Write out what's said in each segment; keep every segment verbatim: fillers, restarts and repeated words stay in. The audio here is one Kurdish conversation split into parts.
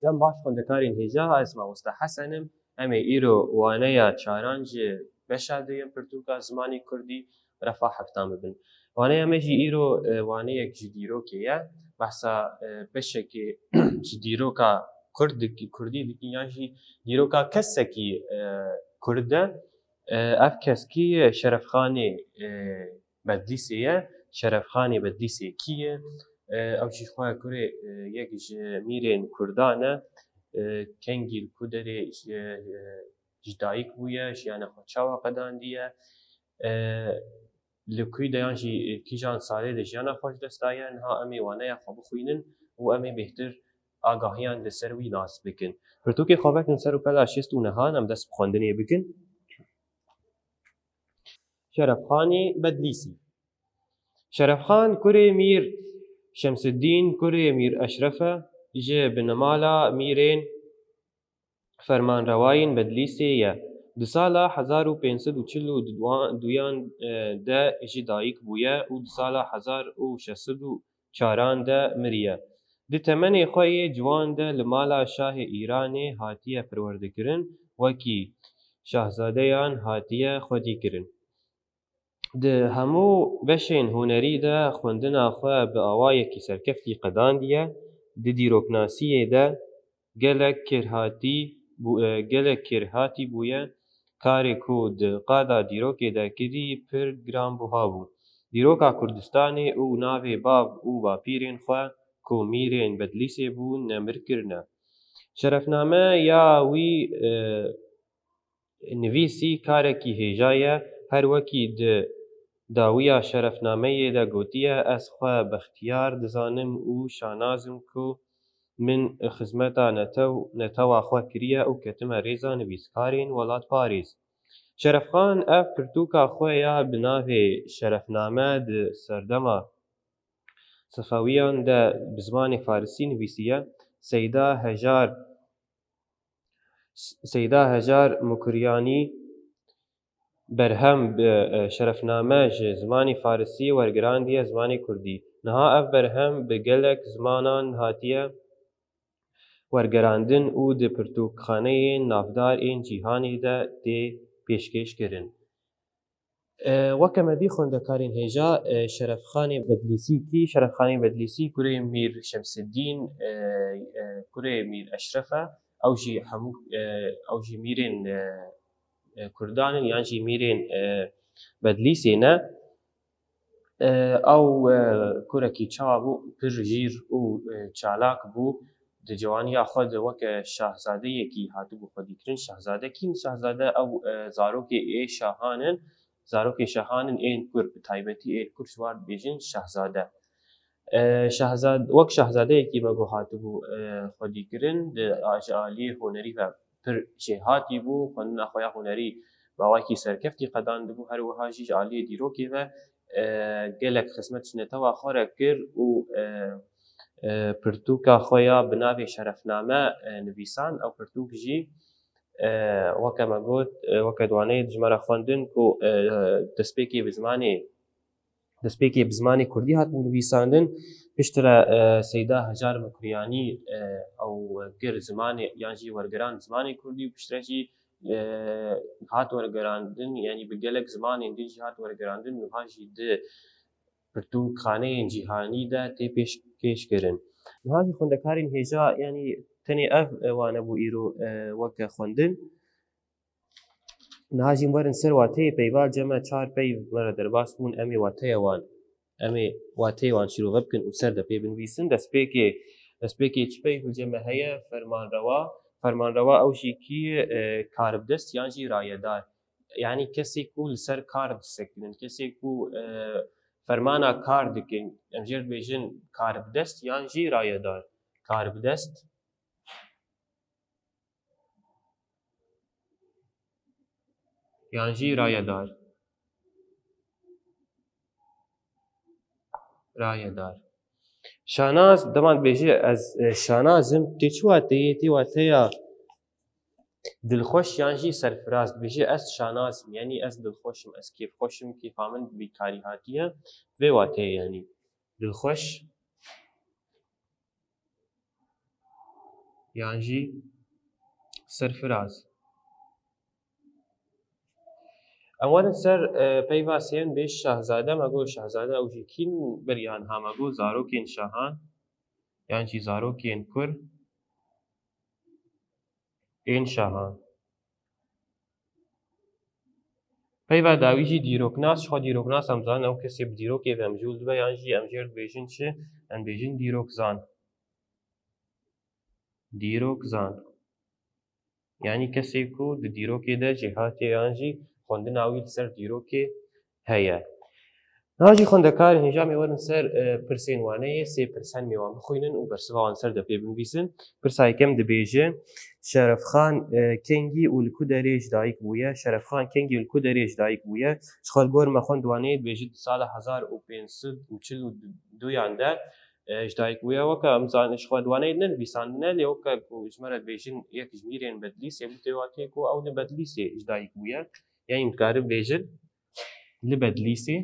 Em baş xwendekarên hêja, ez mamoste Hesen im. Em ê îro waneya çaran ji beşa duyem pirtûka zimanê kurdî refa heftan bibin. Waneya me jî îro, e, waneyek ji dîrokê ye. Behsa, e, beşekê ji dîroka kurd dik-, kurdî dikin yan jî dîroka kesekî, e, kurd e. E, ev kes kî ye? Şerefxanê, e, Bedlîsê ye. Şerefxanê Bedlîsê kî ye? E, ew jî xwe kurê, e, yek ji mîrên kurdan e. E, kengî li ku derê ji, e, ji dayik bûye, jiyana xwe çawa qedandiye? E, li ku de yan jî kîjan salê de jiyana xwe ji dest daye? Niha em ê waneya xwe bixwînin û em ê bêhtir agahiyan li ser wî nas bikin. Pirtûkê xwe vekin ser û pela şêst û nehan, em dest bi xwendinê bikin. Şerefxanê Bedlîsî. Şerefxan kurê Mîr Şemsiddîn, kurê Mîr Eşref e, ji binimala mîrên fermanrewayên Bedlîsê ye. Di sala hezar û pênc sed û çil û duyan, e, de ji dayik bûye û di sala hezar û şeş sed û çaran de miriye. Di temenê xwe yê ciwan de li mala şahê Îranê hatiye perwerdekirin, wekî şahzadeyan hatiye xwedîkirin. Di hemû beşên hunerî de xwendina xwe bi awayekî serkeftî qedandiye. Di dîroknasiyê de gelek kêrhatî bû-, e, gelek kêrhatî bûye. Karê ku di qada dîrokê de kirî pir giranbuha bû. Dîroka Kurdistanê û navê bav û bapîrên xwe ku mîrên Bedlîsê bûn nemir kirine. Şerefname ya wî, e, nivîsî karekî hêja ye. Her wekî di dawiya şerefnameyê de gotiye, ez xwe bextiyar dizanim û şanaz im ku min xizmeta netew-, netewa xwe kiriye û ketime rêza nivîskarên welatparêz. Şerefxan ev pirtûka xwe ya bi navê Şerefname di serdema Sefewiyan de bi zimanê farisî nivîsiye. Seyda Hejar Seyda Hejar Mukiryanî berhem bi, e, şerefname ji zimanê farisî wergirandiye zimanê kurdî. Niha ev berhem bi gelek zimanan hatiye wergerandin û di pirtûkxaneyên navdar ên cîhanê de tê pêşkêş kirin. E, weke me dî xwendekarên hêja, e, Şerefxanê Bedlîsî kî? Şerefxanê Bedlîsî kurê Mîr Şemsiddîn, e, e, kurê Mîr Eşref e. Ew jî hemû, e, ew jî mîrên, e, e, kurdan in yan jî mîrên, e, Bedlîsê ne. E, ew, e, kurekî çawa bû? Pir jîr û, e, çalak bû. Di ciwaniya xwe de weke şahzadeyekî hatibû xwedîkirin. Şahzade kîn? Şahzade ew, e, zarokê ê şahan in. Zarokê şahan in ên kur, bi taybetî ên kur ji wan dibêjin şahzade. E, şahzad-, wek şahzadeyekî me got hatibû, e, xwedîkirin, di, a, ji aliyê hunerî ve pir jêhatî bû, xwendina xwe ya hunerî bi awayekî serkeftî qedandibû, her wiha jî ji aliyê dîrokê ve, e, gelek xizmet ji netewa xwe re kir û, e, e, pirtûka xwe ya bi navê Şerefname, e, nivîsand. Ew pirtûk jî, e, weke me got, e, weke di waneyê de ji me re xwendin ku, e, destpêkê bi zimanê destpêkê bi zimanê kurdî hatibû nivîsandin. Piştre, e, Seyda Hejar Mukriyanî, e, ew kir zimanê, yan jî wergerand zimanê kurdî û piştre jî, e, hat wergerandin, yanî bi gelek zimanên din jî hat wergerandin, niha jî di pirtûkxaneyên cîhanî de tê pêşkêş kirin. Niha jî xwendekarên hêja, yanî tenê ev, e, wane bû îro, e, weke xwendin. Niha jî werin ser wateyê peyva, cem e çar peyv me re derbas bûn, em ê wateya wan, em ê wateyê wan şîrove bikin û ser de pê binivîsin. Destpêkê, destpêkê çi peyv li cem e heye? Fermanrewa. Fermanrewa ew jî kî ye? E, karbidest yan jî rayedar. Yanî kesê ku li ser kar disekinin, kesê ku, e, fermana kar dikin, em jê re dibêjin karbidest yan jî rayedar. Karbidest. Yan jî rayedar. Rayedar. Şanaz, dema dibêje ez, e, şanaz im, tê çi wateyê? Tê wateya dilxweş yan jî serfiraz. Dibêje ez şanaz im, yanî ez dilxweş im, ez kêfxweş im, kêfa min bi vî karî hatiye. Vê wateyê yanî. Dilxweş. yan jî serfiraz. Em werin ser, e, peyva sêyem dibêje şahzade, me got şahzade ew jî kîn beriya niha, me got zarokên şahan, yan jî zarokên kur ên şahan. Peyva dawî jî dîroknas, ji xwe dîroknas em zanin ew kesê bi dîrokê ve mijûl dibe, yan jî em jê re dibêjin çi? Em dibêjin dîrokzan. Dîrokzan. Yanî kesê ku di dîrokê de jêhatî ye yan jî xwendina wî li ser dîrokê heye. Niha jî xwendekarên hêja em ê werin ser, e, pirsên waneyê, sê pirs hene em ê wan bixwînin û bersiva wan ser de pê binivîsin. Pirsa yekem dibêje, Şerefxan, e, kengî û li ku derê ji dayik bûye? Şerefxan kengî û li ku derê ji dayik bûye? Ji xwe li gor me xwend waneyê dibêje di sala hezar û pênc sed û çil û duyan de, e, ji dayik bûye. Weke em zanin ji xwe di waneyê de nenivîsandine, lê weke ku ji me re dibêjin yek ji mîrên Bedlîsê bû, tê watê ku ew li Bedlîsê ji dayik bûye. Yanî em dikarin bêjin li Bedlîsê.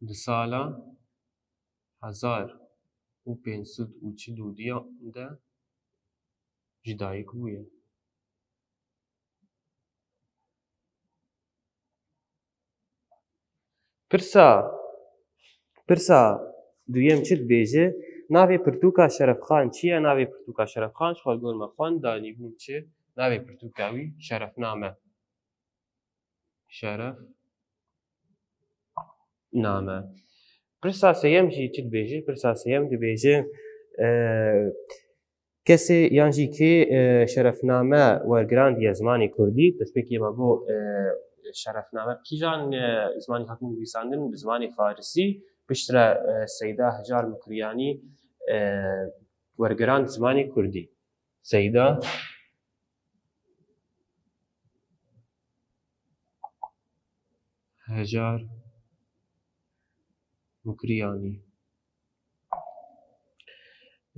Di sala hezar û pênc sed û çil û duyan de ji dayik bûye. Pirsa, pirsa duyem çi dibêje? Navê pirtûka Şerefxan çi ye? Navê pirtûka Şerefxan ji xwe li gor me xwend, danîbûn çi? Navê pirtûka wî Şerefname. Şerefname. Pirsa sêyem jî çi dibêje? Pirsa sêyem dibêje, e, kesê yan jî kê, e, şerefname wergirandiye zimanê kurdî? Destpêkê me got, e, şerefname bi kîjan, e, zimanî hatin nivîsandin? Bi zimanê farisî. Piştre, e, Seyda Hejar Mukriyanî, e, wergirand zimanê kurdî. Seyda Hejar Mukriyanî.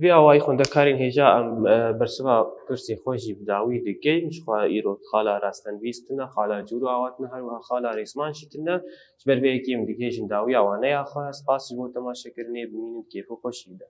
Vê awayî xwendekarên hêja em, e, bersiva pirsê xwe jî bi dawî dikin. Ji xwe îro xala rastenvîs tune, xala cûr û awa tune, her wiha xala rêzman jî tune. Ji ber vê yekê em digihêjin dawiya waneya xwe. Spas ji bo temaşekirinê, bimînin kêf û xweşiyê de.